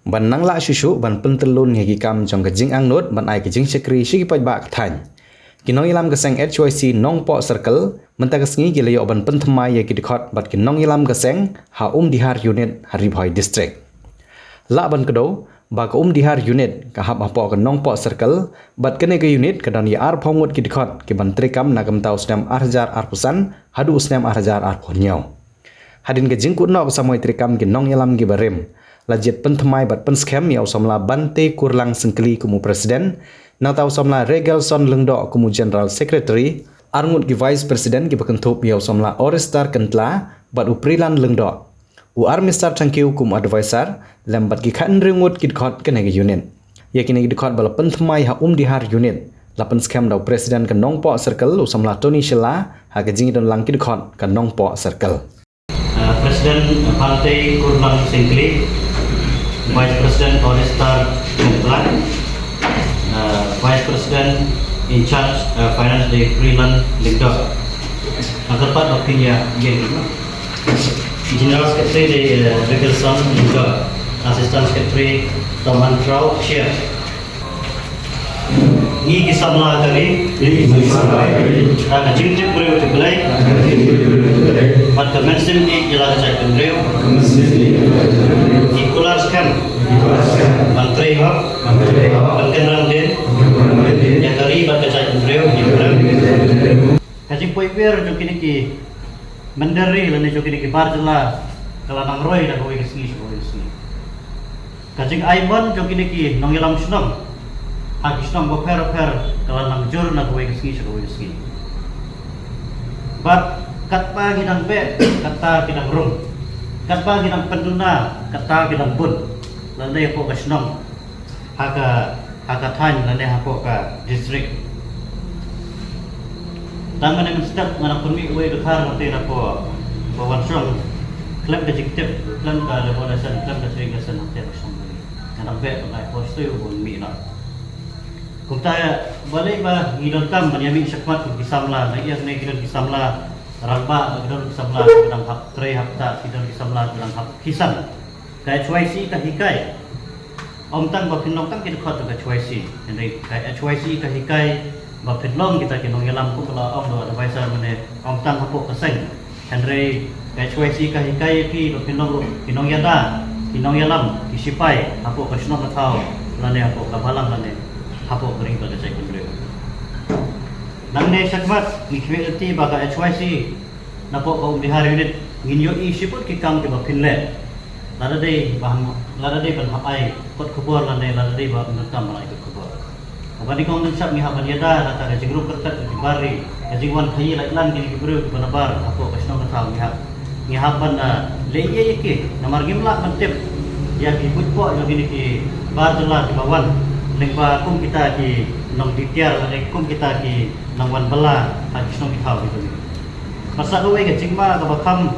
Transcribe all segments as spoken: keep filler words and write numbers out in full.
Ban nang lah shuh shuh ban pyntyllun ïa ki kam jong ka jingangnud ban ai ka jingshakri sha ki paidbah ka thaiñ, ki nongïalam ka seng H Y C Nongpoh Circle mynta ka sngi ki la ïoh ban pynthymmai ïa ki dkhot bad ki nongïalam ka seng ha Umdihar Unit ha Ri Bhoi District. Lah ban kdew ba ka Umdihar Unit ka hap hapoh ka Nongpoh Circle bad kane ka unit ka don ïa arphew ngut ki dkhot ki ban treikam na ka mynta u snem ar hajar arphew san haduh u snem ar hajar arphew hynñiew. Hadien ka jingkut noh ka samoi treikam ki nongïalam ki barim la jied pynthymmai bad pynskhem ïa u samla Bante Kurlang Syngkli kum u president, nangta u samla Regelson Lyngdoh kum u general secretary, arngut ki vice president kiba kynthup ïa u samla Orestar Kyntla bad u Prilan Lyngdoh, u Armister Thangkhiew kum u advisor, lem bad ki khathynriew ngut ki dkhot kane ka unit. Ïa kine ki dkhot ba la pynthymmai ha Umdihar Unit la pynskhem da u president ka Nongpoh Circle u samla Tony Shylla ha ka jingdonlang ki dkhot ka Nongpoh Circle. Uh, President Bante Kurlang Syngkli, Vice President Orestar Kyntla, uh, Vice President in charge, uh, Finance de Prilan Lyngdoh. Agar pat opinion ïa General Secretary de, uh, Regelson Lyngdoh, Assistant Secretary Toman Trau, Chair. Ngi ki samla ka ri. Ngi ki samla ka ri. Ka jingtip briew tip Blei. Ka jingtip briew tip Blei. Bad ka mynsiem ïeit ïa la ka jaitbynriew. Ka mynsiem ïeit ïa la ka jaitbynriew. Ngi kular skhem. Ngi kular skhem. Ban trei hok. Ban trei hok. Ban kynrang dien. Ban kynrang dien. Ïa ka ri bad ka jaitbynriew. Ïa ka ri bad ka jaitbynriew. Ka jingpoi wir jong kine ki mynder ri lane jong kine ki bar jylla ka la nang roi da kawei ka sngi sha kawei ka sngi. Ka jingai mon jong kine ki nongïalam shnong ha ki shnong bapher bapher ka la nang jur na kawei ka sngi sha kawei ka sngi. Bad katba ngi dang beh, kata ki dang rung. Katba ngi dang pynduna, kata ki dang bun. Lane hapoh ka shnong, ha ka, ha ka thaiñ lane hapoh ka district. Tang mynne mynstep nga nang pynmih uwei u dkhar hangtei napoh Bawanshong khlem ka jingtip, khlem ka level lesson, khlem ka training lesson hangtei ka shong. Nga nang beh ban ai por shuh ban mih noh. Kumta balei ba ngi donkam ban ïa mih shakhmat kum ki samla, nga ïa ne ki don ki samla rangbah, ki don ki samla ki dang hap trei hap ta, ki don ki samla ki dang hap pyrshang. Ka H Y C ka hikai. Ym tang ba phin long tang ki dkhot ka H Y C. Hynrei ka H Y C ka hikai ba phin long kita ki nongïalam, kumba la ong da u advisor mynne, ym tang hapoh ka seng. Hynrei ka H Y C ka hikai ïa phi ba phin long ruh ki nongïada, ki nongïalam, ki sipai hapoh ka shnong ka thaw lane hapoh ka balang lane hapoh ka ri bad ka jaitbynriew. Nangne shakhmat ngi khmih lynti ba ka H Y C napoh ka Umdihar Unit ngin ïohi shibun ki kam kiba phin leh. Lada dei ba hap, lada dei ban hap ai kot khubor lane lada dei ba phin donkam ban ai kot khubor. Haba nyngkong nyngshap ngi hap ban ïada kata ka jingrung kyrpad ka jingbar ri, ka jingwan khaïi laitlan kine ki briew kiba nabar hapoh ka shnong ka thaw, ngi hap, ngi hap ban, ah, leh ïa ki namar ngim lah ban tip ïa ki buit poh jong kine ki bar jylla kiba wan lyngba kum kita ki nongdie tiar lane kum kita ki nongwan bylla ha ki shnong ki thaw ki jong ngi. Bad sa kawei ka jingma kaba kham,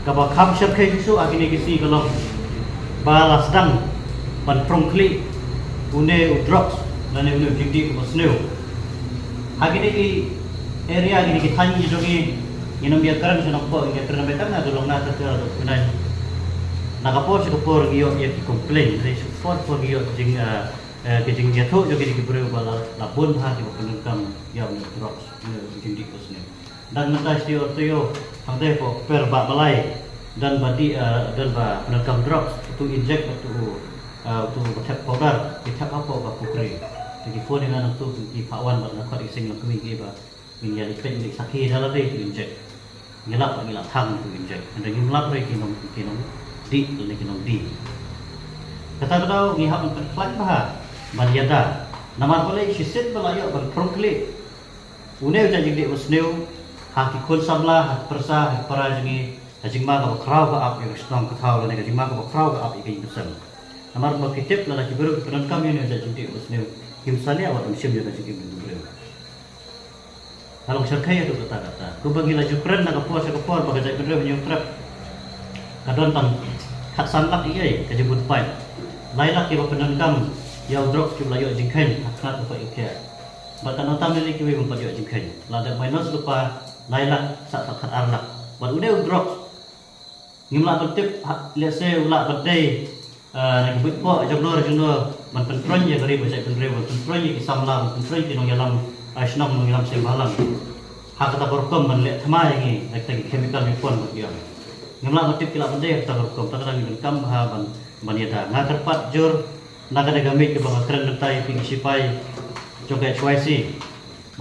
kaba kham shyrkhei shuh shuh ha kine ki sngi ka long ba la sdang ban prung khlieh une u drugs lane une u jingdih uba sniew. Ha kine ki area, kine ki thaiñ ki jong ngi, ngin ym ïakren sha Nongpoh, ngin ïakren mynta na Dulong na Tyrker, na Dulong Pynai. Na ka por sha ka por ngi ïoh ïa ki complain, na ka por sha ka por ngi ïoh jing, eh, eh, ki jingïathuh jong kine ki briew ba la, la bun bha kiba pyndonkam ïa une u drugs, une u jingdih uba sniew. Dang mynta sha taïew taïew, hangtei hapoh Kper Bah Blai, don ba dih, eh, don ba pyndonkam drugs, uto u injek, uto u, eh, uto u ba thep powder, ki thep hapoh ka pukri. Te ki phone ïa nga nangtu, ki phah wan bad nga khot ïa ki seng longkmie kiba ngin ïa leit peit leit sakhi da lade uto u injek. Ngi lap, ngi lap thang uto u injek. Hynrei ngim lap ruh ïa ki nong, ki nongdih lane ki nongdie. Kata ka daw ngi hap ban pynkhlaiñ bha ban ïada. Namar balei? Shisien ba la ïoh ban prung khlieh une u jait jingdih uba sniew ha ki khun samla, ha ki pyrsa, ha ki para jong ngi, ka jingma kaba khraw ka ap ïa ka shnong ka thaw lane ka jingma kaba khraw ka ap ïa ka ïing ka sem. Namar ba phi tip, lada ki briew ki pyndonkam ïa une u jait jingdih uba sniew, kim salia wat ym shim ïa ka jingim jong ki briew. Ka long shyrkhei haduh katta katta. Kumba ngi la ju kren na ka por sha ka por ba ka jaitbynriew Hynñiewtrep ka don tang khatsan lak ïa ka jingbun paid. Lai lak kiba pyndonkam ïa u drugs kiba la ïoh jingkheiñ ha khmat u paid u khiah. Bad ka nangta mynne kiwei bym pat ïoh jingkheiñ. La dep minus lypa lai lak sah khatar lak. Bad une u drugs ngim lah ban tip, ha, lehse u lah ban dei Ah, na ki buit poh jong no jong no ban pyntroiñ ïa ka ri ba jaitbynriew, ban pyntroiñ ïa ki samla, ban pyntroiñ ki nongïalam, ah, shnong, nongïalam seng bhalang. Ha kata ka rukom ban leh thma ïa ngi da kita ki chemical weapon ba ki ïoh. Ngim lah ban tip ki lah ban dei ha kata ka rukom, ta ka dang ngi donkam ha ban, ban ïada. Nga kyrpad jur na kane ka miej kaba nga kren mynta ïa phi ki sipai jong ka H Y C,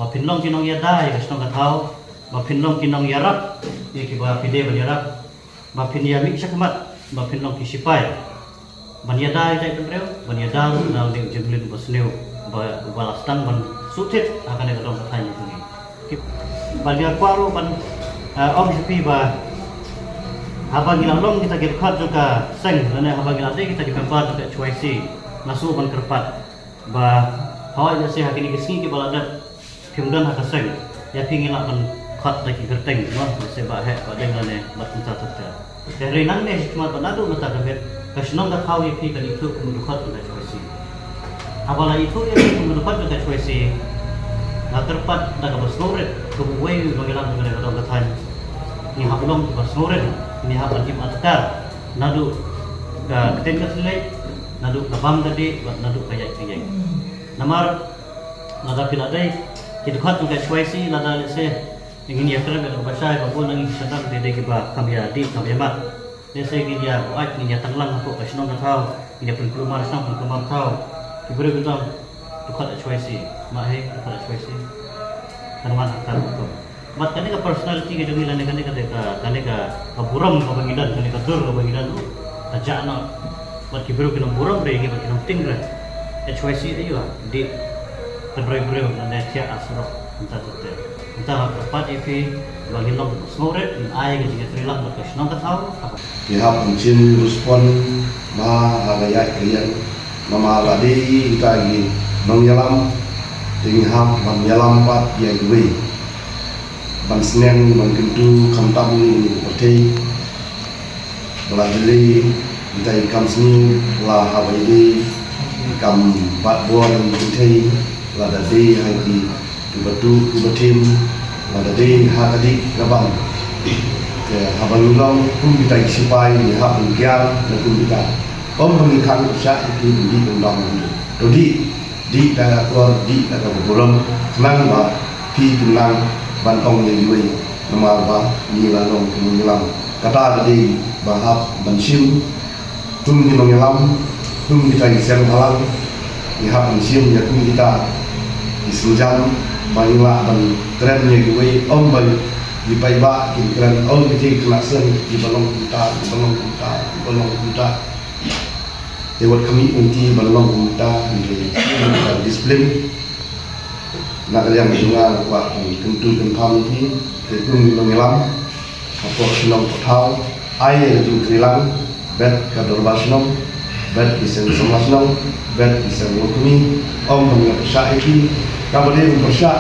ba phin long ki nongïada ïa ka shnong ka thaw, ba phin long ki nongïarap ïa kiba phi dei ban ïarap, ba phin ïa mih shakhmat, ba phin long ki sipai ban ïada ïa jaitbynriew, ban ïada ruh na une u jingmlien uba sniew, ba, uba la sdang ban shu thied ha kane ka dong ka thaiñ jong ngi. Ki, ba nga kwah ruh ban, ah, ong sha phi ba haba ngi la long kita ki dkhot jong ka seng lane haba ngi la dei kita ki member jong ka H Y C, nga shu ban kyrpad ba hooid, lehse ha kine ki sngi kiba la dep phim don ha ka seng, ïa phi ngi lah ban khot da ki kyrteng, mo, lehse Bah Heh, Bah Deng lane Bah Tynta Tynta. Te hynrei nangne shakhmat bad naduh mynta ka miet, ka shnong ka thaw ïa phi kan ithuh kum u dkhot jong ka H Y C. Haba la ithuh ïa phi kum u dkhot jong ka H Y C, nga kyrpad da kaba sngewrit, kum uwei u nongïalam jong kane ka dong ka thaiñ, ngi hap long kiba sngewrit, ngi hap ban im adkar naduh ka ktien ka thylliej, naduh ka bam ka dih bad naduh ka ïaid ka ïeng. Namar lada phi la dei ki dkhot jong ka H Y C, lada lehse ngin ïa kren ïa kaba shai ba bun na ngi ki synran ki dei kiba kham ïa dih kham ïa mad. Lehse ngin ïa buaid, ngin ïa tanglang hapoh ka shnong ka thaw, ngin ïa pynkulmar shnong pynkulmar thaw. Ki briew ki ong dkhot H Y C, ma hei dkhot H Y C. Kan wan ha ka rukom. Bad kane ka personality ka jong ngi lane kane ka, kane ka, ka burom kaba ngi don, kane ka dur kaba ngi don, ka jah noh. Bad ki briew ki nang burom re ngi, bad ki nang ting re. H Y C aïu, dih kynroi briew lane thiah ha surok. Mynta te te, mynta nga kyrpad ïa phi ba ngin long sngewrit, ngin ai ka jingïatreilang bad ka shnong ka thaw. Ngi hap ban shim respond bha ha ka ïaid ka ïeng. Namar la dei kita ki nongïalam, te ngi hap ban ïalam pat ïa kiwei. Ban sneng, ban kyntu, khamtam ïa kine ki pyrthei. Ba la jyllei kita ki kam sniew, la haba ïadei ki kam bat bor ïa ki pyrthei, lada dei ha ki, kiba tuh, kiba thim, lada dei ha ka dih ka bam. Te haba ngi long kum kita ki sipai, ngi hap ban kiar na kum kita. Ym ba ngi khang pyrshah ïa ki ban dih ban bam. To dih, dih da ka akor, dih da kaba burom, khnang ba phi phin nang ban ong ïa kiwei, namar ba ngi la long ki nongïalam. Kata ka dei ba hap ban shim kum ki nongïalam, kum kita ki seng bhalang, ngi hap ban shim ïa kum kita ki sienjam ba ngin lah ban kren ïa kiwei, ym ba ki paidbah kin kren, ym kita ki khynnah seng kiba long kumta, kiba long kumta, kiba long kumta. Te wat khmih lynti ban long kumta, hynrei discipline. Na ka liang jong nga nga kwah ban kyntu kynpham ïa phi, te kum ki nongïalam hapoh shnong hapoh thaw, ai ïa ka jingtreilang, bad ka dorbar shnong, bad ki seng samla shnong, bad ki seng longkmie, ym ban ïa pyrshah ïa ki, kaba dei ban pyrshah,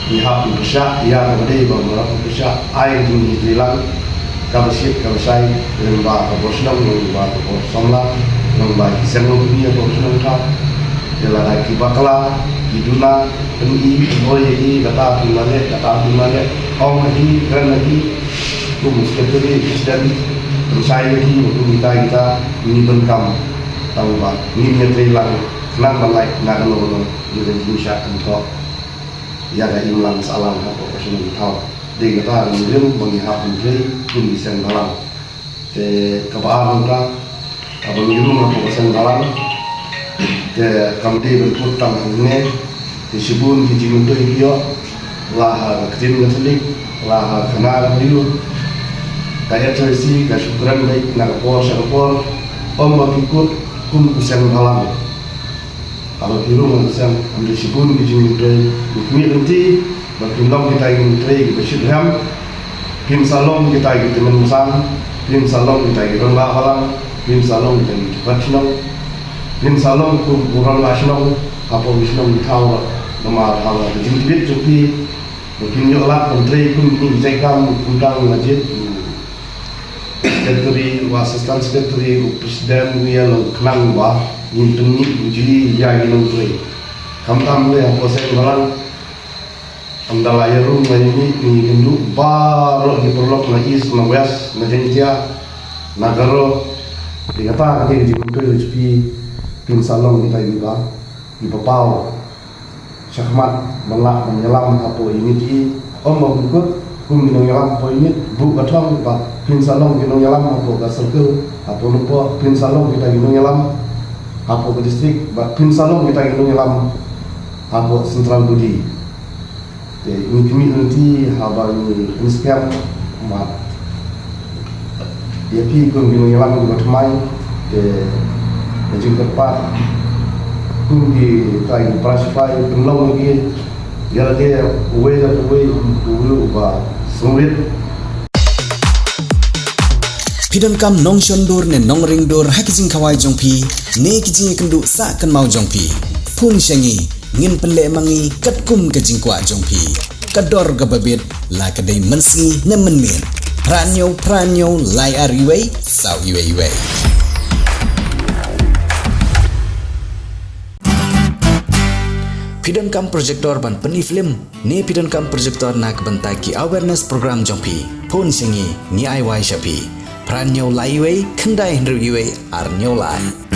ngi hap ban pyrshah, ïa kaba dei ba ngim hap ban pyrshah, ai ka jingtreilang, kaba shit kaba shai, lyngba ka bor shnong, lyngba ka bor samla, lyngba ki seng longkmie hapoh shnong thaw. Te lada ki bakla, ki duna, pyni, pynoi ïa ki, kata phi ma leh, kata phi ma leh, ong ha ki, kren ha ki, kum secretary, president, pynshai ïa ki, kum kita, kita, ngi donkam, tang ba ngin ïatreilang, khnang ban lait na kano kano ïa ka jingshah kynthoh ïa ka imlang sahlang hapoh ka shnong thaw. Dei kata ka nongrim ba ngi hap ban trei kum ki seng bhalang. Te kaba ar nangta, kaba ngi rung hapoh ka seng bhalang, te kam dei ban kut tang hangne. Te shibun ki jingmyntoi ki ïoh, la ha ka ktien Katholik, la ha ka khana ka briew, ka H Y C ka shu kren beit na ka por sha ka por, ym ba ki kut kum ki seng bhalang. Haba phi rung ha ka seng, ym dei shibun ki jingmyntoi, ngi khmih lynti ba phin long kita ki nongtrei kiba shitrhem, phin sa long kita ki tymmen basan, phin sa long kita ki rangbah balang, phin sa long kita ki dkhot shnong, phin sa long kum u rangbah shnong hapoh ki shnong ki thaw ruh. Namar haba ka jingtbit jong phi ba phin ïoh lad ban trei kum kine ki jait kam kumta, nga jied u secretary, u assistant secretary, u president, u ïa long khnang ba ngin pyni bujli ïa ki nongtrei. Khamtam lei hapoh seng bhalang, ynda la ïa rung la ïa mih, ngi kynduh baroh ki paralok na east, na west, na Jaiñtia, na Garo, Te kata ka dei ka jingmyntoi jong phi, phin sa long kita kiba, kiba paw shakhmat ban lah ban ïalam hapoh ine i, ym ba phin kut kum ki nongïalam hapoh ine, buh ka thong ba phin sa long ki nongïalam hapoh ka circle, hapoh Nongpoh, phin sa long kita ki nongïalam hapoh ka district, ba phin sa long kita ki nongïalam hapoh central body. Te ngi khmih lynti haba ngi pynskhem, ba ïa phi kum ki nongïalam kiba thymmai, te ka jingkyrpad kum kita ki para sipai, pynlong ïa ki, ïa lade uwei la uwei, uwei uba sngewrit. Phi donkam nongshon dur ne nongring dur ha ki jingkhawai jong phi ne ki jingïakynduh sah kynmaw jong phi? Phone sha ngi, ngin pynleh ma ngi katkum ka jingkwah jong phi. Ka dor kaba bit, la ka dei mynsngi ne mynmiet. Phra hynñiew phra hynñiew lai ar uwei saw uwei uwei. Phi donkam projector ban pyni film ne phi donkam projector na ka bynta ki awareness program jong phi? Phone sha ngi, ngi ai wai sha phi. Phra hynñiew lai uwei khyndai hynriew uwei ar hynñiew lai.